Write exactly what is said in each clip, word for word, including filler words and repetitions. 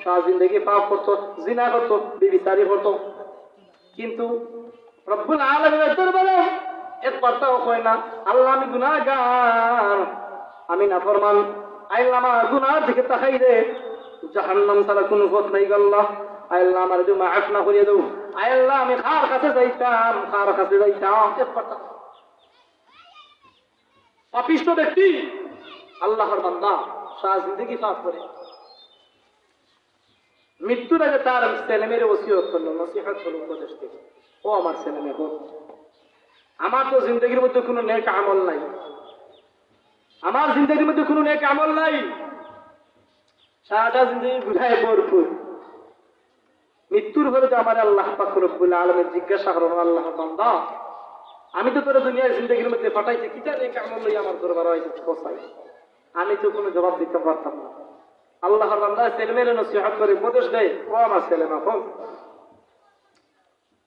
সারা জিন্দেগি পাপ করতো, জিনা করতো, বেবিচারি করতো, কিন্তু রব্বুল আলামিনের দরবারে একবারতাও কয় না, "আল্লাহ, আমি গুনাহগার, আমি নাফরমান, আয় আল্লাহ, আমার গুনার দিকে তাকাইরে, জাহান্নাম ছাড়া কুনু পথ নাই গো আল্লাহ, আয় আল্লাহ, আমারে তুমি মাফ না করিয়া দেও, আয় আল্লাহ, আমি কার কাছে যাইতাম, কার কাছে যাইতাম?" একবারতাও। পাপিষ্ঠ ব্যক্তি, আল্লাহর বান্দা, সারা জিন্দেগি পাপ করে। মৃত্যুর আগে তার ছেলেমেয়েরে ওসিয়ত করলো, নসিহত করলো, উপদেশ দিল, "ও আমার ছেলেমেয়ে, হুনো, আমার তো জিন্দেগির মধ্যে কুনু নেক আমল নাই, আমার জিন্দেগির মধ্যে কুনু নেক আমল নাই, সারাটা জিন্দেগি গুনাহে ভরপুর। মৃত্যুর পরে তো আমারে আল্লাহ পাক রব্বুল আলামিন জিজ্ঞাসা করবো, আল্লাহর বান্দা, আমি তো তোরে দুনিয়ার জিন্দেগির মধ্যে পাঠাইছি, কিতা নেক আমল লইয়া আমার দরবারে আইছস, কও চাই? আমি তো কুনু জবাব দিতাম পারতাম না।" আল্লাহর বান্দা ছেলেমেয়েরে নসিহত করে উপদেশ দেয়, "ও আমার ছেলেমেয়ে, হুনো,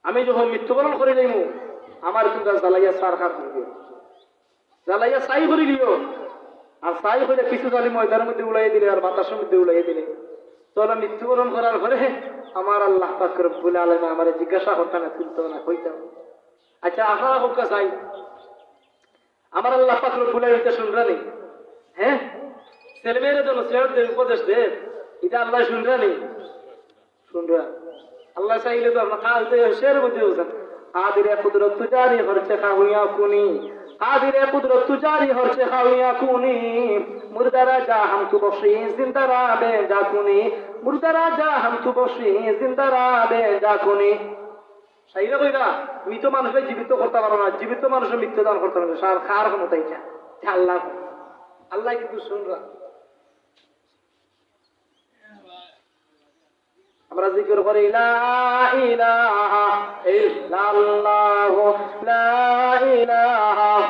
আমি যখন মৃত্যুবরণ করিলাইমু, আমারে তুমরা জ্বালাইয়া ছারখার করিলিও, জ্বালাইয়া ছাই করিলিও, আর ছাই করিয়া কিছু জালি ময়দানর মধ্যে উড়াইয়া দিলে আর বাতাসর মধ্যে উড়াইয়া দিলে, তাইলে মৃত্যুবরণ করার পরে আমার আল্লাহ পাক রব্বুল আলামিন আমারে জিজ্ঞাসা করতা না, তুলতা না, কইতা না।" আচ্ছা, আপনারা কউক্কা চাই, আমার আল্লাহ পাক রব্বুল আলামিন ইতা শুনরা নি? হ্যাঁ? ছেলেমেয়েরে তো নসিহত দেয়, উপদেশ দেয়, ইতা আল্লাহ শুনরা নি? শুনরা। আল্লাহ চাইলে তো আপনার কাল তো শের মধ্যে হোসেন, "কাদিরে কুদরত তু জারি হরছে খাউয়া কুনি, কাদিরে কুদরত তু জারি হরছে খাউয়া কুনি, মুর্দা রাজা হাম তু বখশি জিন্দা রাবে যা কুনি, মুর্দা রাজা হাম তু বখশি জিন্দা রাবে যা কুনি।" শাইরে কইরা, "মৃত মানুষরে জীবিত করতা পারো না, জীবিত মানুষরে মৃত্যু দান করতা পারো না, সার কার ক্ষমতা ইটা? ইটা আল্লাহ।" আল্লাহ কিন্তু শুনরা। আমরা জিকির করি, লা ইলাহা ইল্লাল্লাহু, লা ইলাহা,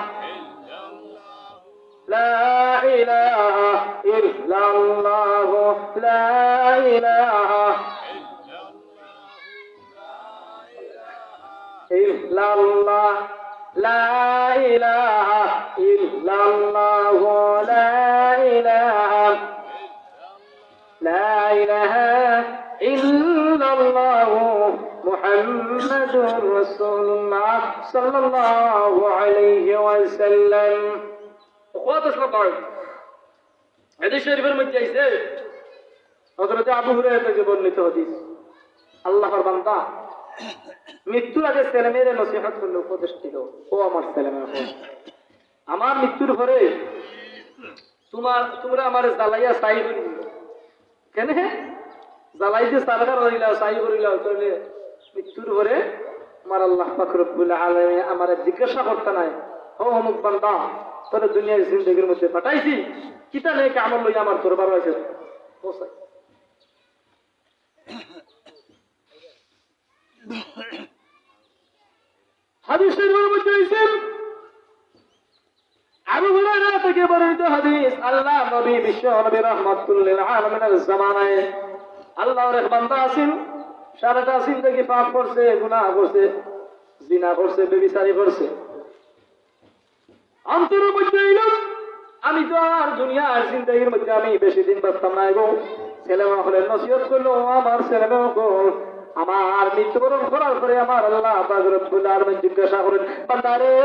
লা ইলাহা ইল্লাল্লাহু, লা ইলাহা ইল্লাল্লাহ, লা ইলাহা ইল্লাল্লাহু, লা ইলাহা لا إله إلا الله محمد رسول الله صلى الله عليه وسلم। কত শ্রদ্ধা হয়। হাদিস শরীফের মধ্যে আইছে, হযরত আবু হুরায়রা থেকে বর্ণিত হাদিস, আল্লাহর বান্দা মৃত্যুর আগে ছেলেমেয়েরে নসিহত করলো, উপদেশ দিল, "ও আমার ছেলেমেয়ে, আমার মৃত্যুর পরে তোমার, তোমরা আমারে জ্বালাইয়া ছাই করিলিও।" কেনে? জ্বালাই যে ছারখার করিলাও, ছাই করিলাও, তাইলে মৃত্যুর পরে আমার আল্লাহ পাক রব্বুল আলামিন আমারে জিজ্ঞাসা করতা নায়, "ও অমুক বান্দা, তোরে দুনিয়ার জিন্দেগির মধ্যে পাঠাইছি, কিতা নেক আমল লইয়া আমার দরবারো আইছস?" ও ছাই। হাদিস শরীফের মধ্যে আইছে, আবু হুরায়রা থেকে বর্ণিত হাদিস, আল্লাহর নবী, বিশ্ব নবী রহমাতুল লিল আলামিনের জামানায় আল্লাহর এক বান্দা আছেন, সারাটা জিন্দেগি পাপ করছে, গুনাহ করছে, জিনা করছে, ব্যভিচারী করছে। অন্তরের মধ্যে অইল, "আমি তো আর দুনিয়ার জিন্দেগির মধ্যে আমি বেশি দিন বাঁচতাম না গো।" ছেলেমেয়ে অকলরে নসিহত করলো, "ও আমার ছেলেমেয়ে অকল, আমার মৃত্যুবরণ করার পরে আমার আল্লাহ পাক রব্বুল আলামিন জিজ্ঞাসা করইন, 'বান্দারে,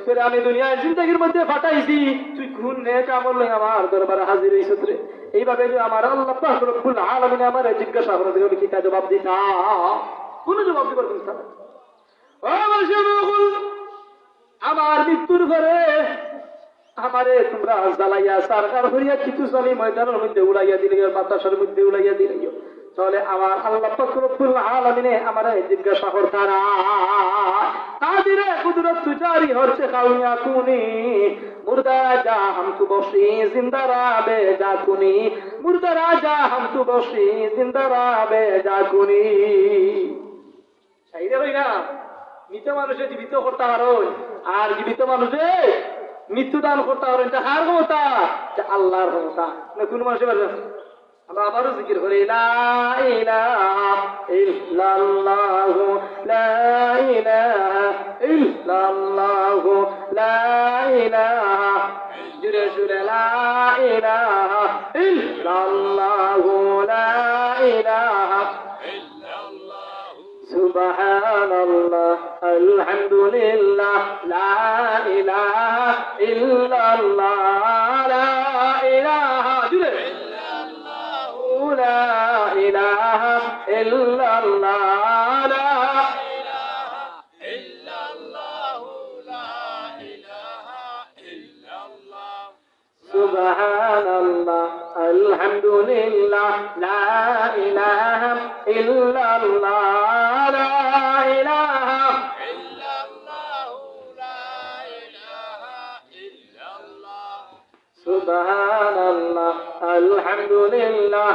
তোরে আমি দুনিয়ার জিন্দেগির মধ্যে পাঠাইছি, তুই কুন নেক আমল লইয়া আমার দরবারে হাজির অইছস রে?'" এইভাবে যদি আমার আল্লাহ পাক রব্বুল আলামিনে আমারে জিজ্ঞাসা করইন, তাইলে কিতা জবাব দিতাম? কুনু জবাব দিবার কুনু স্থান নাই। ও আমার ছেলেমেয়ে অকল, আমার মৃত্যুর পরে আমারে তোমরা জ্বালাইয়া ছারখার করিয়া কিছু জালি ময়দানর মধ্যে উড়াইয়া দিলাইও, বাতাসর মধ্যে উড়াইয়া দিলাইও, তাইলে আমার আল্লাহ পাক রব্বুল আলামিনে আমারে জিজ্ঞাসা করতা নায়, "কাদিরে কুদরত তু জারি হরছে খাউয়া কুনি, মুর্দা রাজা হাম তু বখশি জিন্দা রাবে যা কুনি, মুর্দা রাজা হাম তু বখশি জিন্দা রাবে যা কুনি।" শাইরে কইরা, মৃত মানুষরে জীবিত করতা পারইন, আর জীবিত মানুষরে মৃত্যু দান করতা পারইন, ইটা কার ক্ষমতা? ইটা আল্লাহর ক্ষমতা। না কুনু মানুষে পারে না। আমরা আবারও জিকির করি, লা ইলাহা ইল্লাল্লাহু, লা ইলাহা ইল্লাল্লাহু, লা ইলাহা, জোরে সুরে, লা ইলাহা ইল্লাল্লাহু, سبحان الله، الحمد لله، لا إله إلا الله، لا إله، জুরে। لا إله إلا الله، لا إله إلا الله، لا إله إلا الله. سبحان الله، الحمد لله، لا إله إلا الله، لا إله إلا الله، لا إله إلا الله. سبحان الله، الحمد لله،